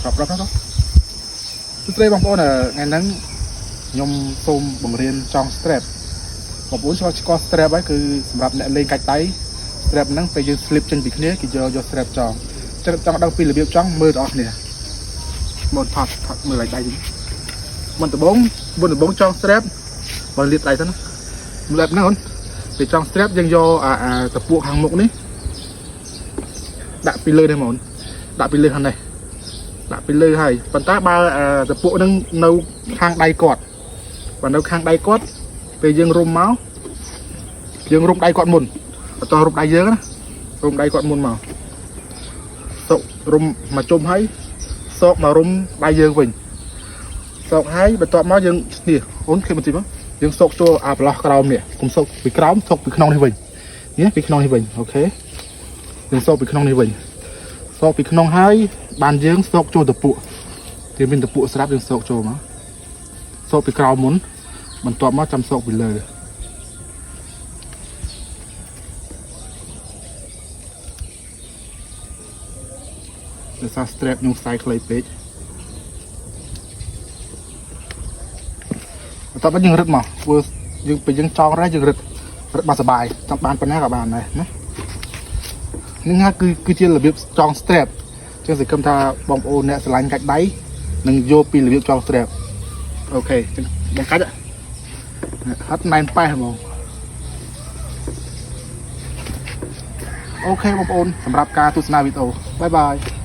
រាប់រាប់ណាសួស្តីបងប្អូនថ្ងៃហ្នឹងខ្ញុំសូមបង្រៀនចង strap បងប្អូនស្គាល់ស្គាល់ strap ហើយគឺសម្រាប់អ្នកលេងកាច់ដៃ strap ហ្នឹងពេលយើង slip ចេញពីគ្នាគេយកយក strap ចងចឹងចង់ដឹងពីរបៀបចងមើលបងប្អូនគ្នាមកថតថតមើលដៃវិញមុនដំបូងមុនដំបូងចង strap បើលាបដៃទៅណាលាបហ្នឹងអូនពេលចង strap យើងយកអាអាតពួកខាងមុខនេះដាក់ពីលើនេះហ្មងដាក់ពីលើខាងនេះ ដាក់ពីលើហើយប៉ុន្តែបើអាតពួកនឹងនៅខាងដៃគាត់បើនៅខាងដៃគាត់ពេលយើងរុំមកយើងរុំដៃគាត់មុនអត់តរុំដៃយើងណារុំដៃគាត់មុនមកសោករុំមកជុំហើយសោកមករុំដៃយើងវិញសោកហើយបន្ទាប់មកយើងនេះអូនឃើញបន្តិចមកយើងសោកចូលអាប្រឡោះក្រោមនេះកុំសោកពីក្រោមសោកពីក្នុងនេះវិញនេះពីក្នុងនេះវិញ OK យើងសោកពីក្នុងនេះវិញសោកពីក្នុងហើយបានយើងសោកចូលតពួកគេមានតពួកស្រាប់យើងសោកចូលមកសោកពីក្រោមមុនបន្ទាប់មកចាំសោកពីលើដោយសារ strap ខ្ញុំខ្សែខ្លីពេកបន្ទាប់មកយើងរឹតមកធ្វើយើងពេលយើងចងរ៉េយើងរឹតរឹតមកសបាយចង់បានប៉ុណ្ណាក៏បានដែរណានេះហើយគឺគឺជារបៀបចង strap ចឹងសង្ឃឹមថាបងប្អូនអ្នកស្រឡាញ់កាច់ដៃនឹងយកពីរបៀបចង strap OK ចឹងបងកាច់ហត់ណែនប៉េះហ្មង OK បងប្អូនសម្រាប់ការទស្សនាវីដេអូ bye bye.